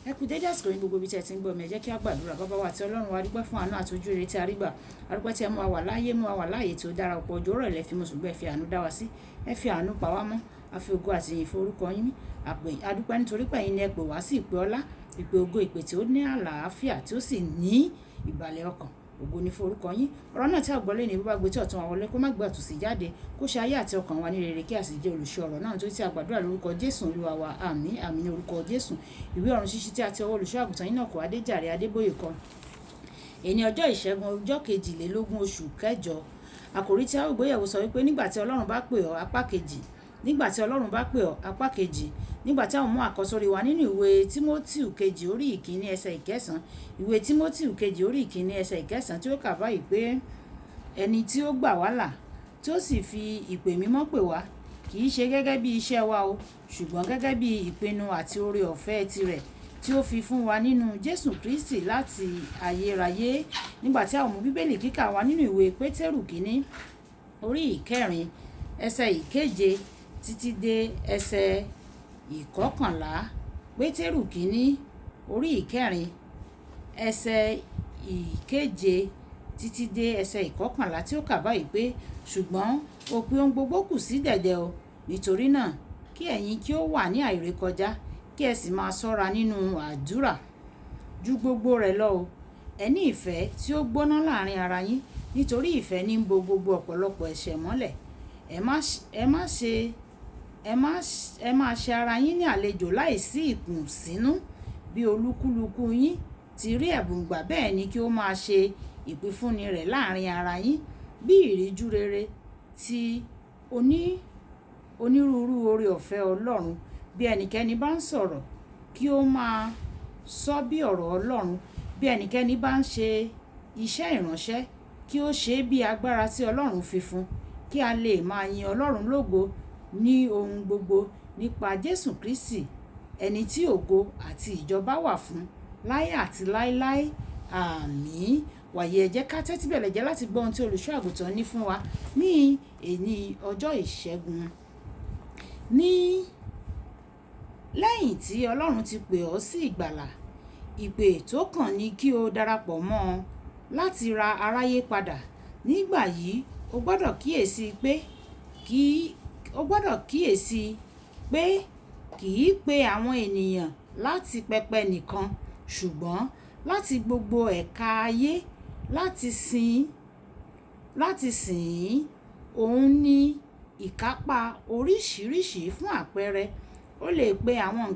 Ẹ kú dédé àsìkò yìí gbogbo ibi tí ẹ ti ń gbọ́ mi. Ẹ jẹ́ kí a gbàdúrà. Baba wa àti Ọlọ́run wa, a dúpẹ́ fún àánú àti ojú rere tí a rí gbà. A dúpẹ́ tí ẹ mú wa wà láàyè, mú wa wà láàyè tí ó dára. Ọ̀pọ̀ òjò rọ̀ lẹ fi mú, ṣùgbọ́n ẹ fi àánú dá wa sí. Ẹ fi àánú pa wá mọ́. A fi ògo àti ìyìn fún orúkọ yín. A dúpẹ́ nítorí pé ẹ̀yin ni ẹ pè wá sí ìpè ọlá, ìpè ògo, ìpè tí ó ní àlàáfíà tí ó sì ní ìbàlẹ̀ ọkàn. Ògo ni fún orúkọ yín. Ọ̀rọ̀ náà tí a gbọ́ lónìí, bó bá gbé tí ọ̀tún wa wọlé, kó má gbé ọ̀tún sí jáde, kó ṣe ayé àti ọkàn wa ní rere, kí a sì jẹ́ olùṣọ́ ọ̀rọ̀ náà, nítorí tí a gbàdúrà lórúkọ Jésù Olúwa wa. Àmín, àmín ní orúkọ Jésù. Ìwé ọ̀run ṣíṣí tí a ti ọwọ́ olùṣọ́ àgùntàn yín náà kọ, Adéjàre Adébóyè kọ. Èní ọjọ́ ìṣẹ́gun, ọjọ́ 22 oṣù kẹjọ. Àkòrí tí a ó gbéyẹ̀wò sọ wípé nígbà tí Ọlọ́run bá pè ọ́, apá kejì. Nígbà tí Ọlọ́run bá pè ọ́, apá kejì. Nígbà tí a ó mú àkọ́sórí wa nínú ìwé Tímótíù kejì orí ìkíní ẹsẹ̀ ìkẹsàn. Ìwé Tímótíù kejì orí ìkíní ẹsẹ̀ ìkẹsàn tí ó kà báyìí pé ẹni tí ó gbà wá là, tí ó sì fi ìpè mímọ́ pè wá, kì í ṣe gẹ́gẹ́ bí iṣẹ́ wa o, ṣùgbọ́n gẹ́gẹ́ bí ìpinnu àti oore ọ̀fẹ́ tirẹ̀ tí ó fi fún wa nínú Jésù Kristi láti ayérayé. Nígbà tí a ó mú Bíbélì kíkà wa nínú ìwé Pétérù kínní orí ìkẹrin ẹsẹ̀ ìkeje títí dé ẹsẹ̀ ìkọkànlá. Pétérù kínní orí ìkẹrin ẹsẹ̀ ìkeje títí dé ẹsẹ̀ ìkọkànlá tí ó kà báyìí pé ṣùgbọ́n òpin ohun gbogbo kù sí dẹ̀dẹ̀ o. Nítorí náà kí ẹ̀yin kí ó wà ní àìrékọjá, kí ẹ sì máa ṣọ́ra nínú àdúrà. Ju gbogbo rẹ̀ lọ o, ẹ ní ìfẹ́ tí ó gbóná láàrin ara yín, nítorí ìfẹ́ ní ń bo gbogbo ọ̀pọ̀lọpọ̀ ẹ̀ṣẹ̀ mọ́lẹ̀. Ẹ má ṣe ara yín ní àlejò láìsí ìkùnsínú. Bí olúkúlùkù yín ti rí ẹ̀bùn gbà, bẹ́ẹ̀ ni kí ó máa ṣe ìpínfúnni rẹ̀ láàrin ara yín bí ìríjú rere ti onírúurú oore ọ̀fẹ́ Ọlọ́run. Bí ẹnikẹ́ni bá ń sọ̀rọ̀, kí ó máa sọ bí ọ̀rọ̀ Ọlọ́run. Bí ẹnikẹ́ni bá ń ṣe iṣẹ́ ìránṣẹ́, kí ó ṣe bí agbára tí Ọlọ́run fi fún, kí a lè máa yin Ọlọ́run lógo ní ohun gbogbo nípa Jésù Kristi, ẹni tí ògo àti ìjọba wà fún láé àti láéláé. Àmín. Wàyí, ẹ jẹ́ ká tẹ́tí bẹ̀lẹ̀ jẹ́ láti gbọ́ ohun tí olùṣọ́ àgùntàn ní fún wa ní èní ọjọ́ ìṣẹ́gun. Ní lẹ́yìn tí Ọlọ́run ti pè ọ́ sí ìgbàlà, ìpè tó kàn ní kí o darapọ̀ mọ́ ọ láti ra aráyé padà. Nígbà yìí, o gbọ́dọ̀ kíyèsi pé kì í pe àwọn ènìyàn láti pẹpẹ nìkan, ṣùgbọ́n láti gbogbo ẹ̀ka ayé láti sìn. Òun ní ìkápá oríṣiríṣi. Fún àpẹẹrẹ, ó lè pe àwọn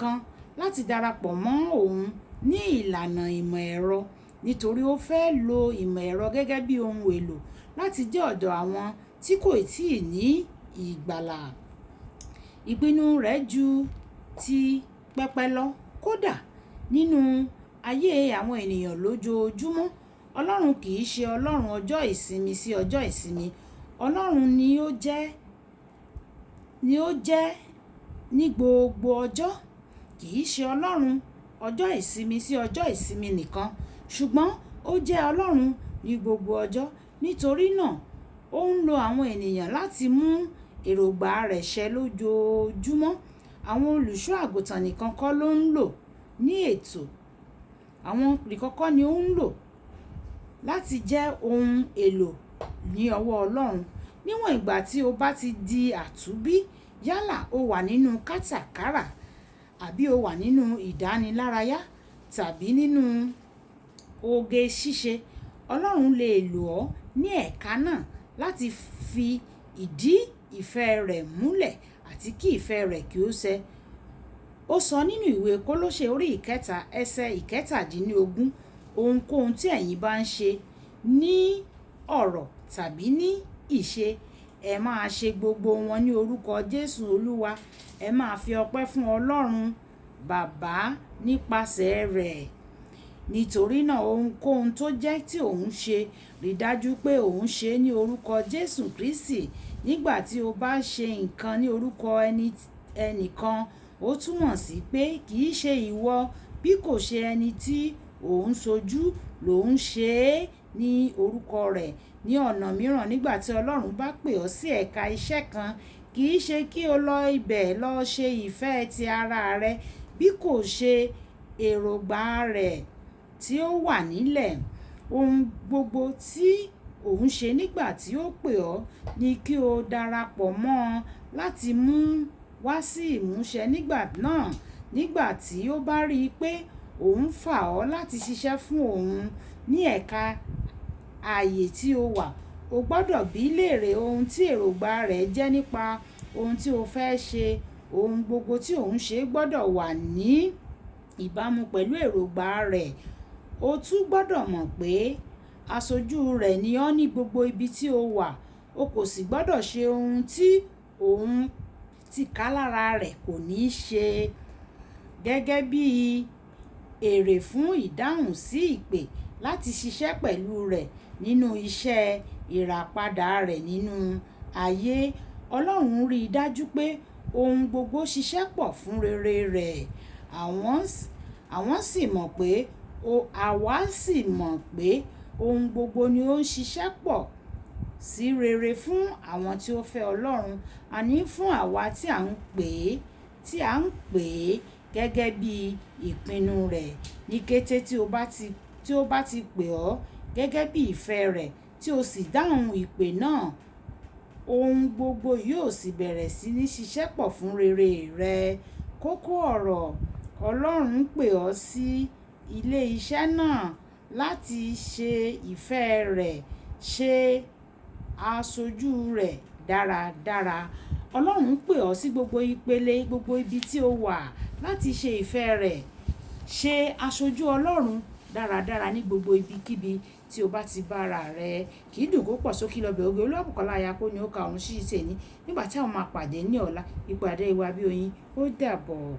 kan láti darapọ̀ mọ́ òun ní ìlànà ìmọ̀ ẹ̀rọ, nítorí ó fẹ́ lo ìmọ̀ ẹ̀rọ gẹ́gẹ́ bí ohun èlò láti dé ọ̀dọ̀ àwọn tí kò tíì ní ìgbàlà. Ìpinnu rẹ̀ ju ti pẹpẹ lọ. Kódà nínú ayé àwọn ènìyàn lójoojúmọ́, Ọlọ́run kì í ṣe Ọlọ́run ọjọ́ ìsinmi sí ọjọ́ ìsinmi. Ọlọ́run ni ó jẹ́ ní gbogbo ọjọ́. Kì í ṣe Ọlọ́run ọjọ́ ìsinmi sí ọjọ́ ìsinmi nìkan, ṣùgbọ́n ó jẹ́ Ọlọ́run ní gbogbo ọjọ́. Nítorí náà, ó ń lo àwọn ènìyàn láti mú èròǹgbà rẹ̀ ṣẹ lójoojúmọ́. Àwọn olùṣọ́ àgùntàn nìkan kọ́ ló ń lò ní ètò. Àwọn nìkan kọ́ ni ó ń lò láti jẹ́ ohun èlò ní ọwọ́ Ọlọ́run. Níwọ̀n ìgbà tí o bá ti di àtúnbí, yálà o wà nínú kátàkárà àbí o wà nínú ìdánilárayá tàbí nínú oge ṣíṣe, Ọlọ́run lè lò ọ́ ní ẹ̀ka náà láti fi ìdí ìfẹ́ rẹ̀ múlẹ̀ àti kí ìfẹ́ rẹ̀ kí ó ṣẹ. Ó sọ nínú ìwé Kólósè orí ìkẹta ẹsẹ̀ 17, ohunkóhun tí ẹ̀yin bá ń ṣe ní ọ̀rọ̀ tàbí ní ìṣe, ẹ máa ṣe gbogbo wọn ní orúkọ Jésù Olúwa. Ẹ máa fi ọpẹ́ fún Ọlọ́run Baba nípasẹ̀ rẹ̀. Nítorí náà, ohunkóhun tó jẹ́ tí òun ṣe, rí dájú pé òun ṣe é ní orúkọ Jésù Kristi. Nígbà tí o bá ṣe nǹkan ní orúkọ ẹnìkan, ó túmọ̀ sí pé kì í ṣe ìwọ bí kò ṣe ẹni tí ò ń ṣojú ló ń ṣe é ní orúkọ rẹ̀. Ní ọ̀nà mìíràn, nígbà tí Ọlọ́run bá pè ọ́ sí ẹ̀ka iṣẹ́ kan, kì í ṣe kí o lọ ibẹ̀ lọ ṣe ìfẹ́ ti ara rẹ. bí kò ṣe èrògbà rẹ̀ tí ó wà nílẹ̀. Ohun gbogbo tí òun ṣe nígbà tí ó pè ọ́ ní kí o darapọ̀ mọ́ ọn láti mú wá sí ìmúṣẹ nígbà náà. Nígbà tí ó bá rí pé òun fà ọ́ láti ṣiṣẹ́ fún òun ní ẹ̀ka ààyè tí ó wà, o gbọdọ̀ bí léèrè ohun tí èrògbà rẹ̀ jẹ́ nípa ohun tí ó fẹ́ ṣe. Ohun gbogbo tí òun ṣe gbọdọ̀ wà ní ìbámu pẹ̀lú èrògbà rẹ̀. O tún gbọdọ̀ mọ̀ pé aṣojú rẹ̀ ni ọ́ ní gbogbo ibi tí o wà. O kò sì gbọdọ̀ ṣe ohun tí òun tìkálára rẹ̀ kò ní ṣe. Gẹ́gẹ́ bí èrè fún ìdáhùn sí ìpè láti ṣiṣẹ́ pẹ̀lú rẹ̀ nínú iṣẹ́ ìràpadà rẹ̀ nínú ayé, Ọlọ́run rí i dájú pé ohun gbogbo ṣiṣẹ́ pọ̀ fún rere rẹ̀. Àwọn sì mọ̀ pé, àwa sì mọ̀ pé ohun gbogbo ni ó ń ṣiṣẹ́ pọ̀ sí rere fún àwọn tí ó fẹ́ Ọlọ́run, àní fún àwa tí à ń pè é, tí à ń pè é gẹ́gẹ́ bí ìpinnu rẹ̀. Ní kété tí ó bá ti pè ọ́ gẹ́gẹ́ bí ìfẹ́ rẹ̀ tí ó sì dáhùn ìpè náà, ohun gbogbo yóò sì bẹ̀rẹ̀ sí ní ṣiṣẹ́ pọ̀ fún rere rẹ. Kókó ọ̀rọ̀: Ọlọ́run pè ọ́ sí ilé iṣẹ́ náà láti ṣe ìfẹ́ rẹ̀, ṣe aṣojú rẹ̀ dáradára. Ọlọ́run pè ọ́ sí gbogbo ìpele, gbogbo ibi tí o wà láti ṣe ìfẹ́ rẹ̀, ṣe aṣojú Ọlọ́run dáradára ní gbogbo ibikíbi tí o bá ti bá ara rẹ. Kì í dùn kó pọ̀ sókí lọ́bẹ̀ oge. Olúwabùkọ́lá aya kó ni ó ka ọ̀run ṣíṣí tèní. Nígbà tí a ó máa pàdé ní ọ̀la, ìpàdé wa bí oyin, ó dàbọ̀.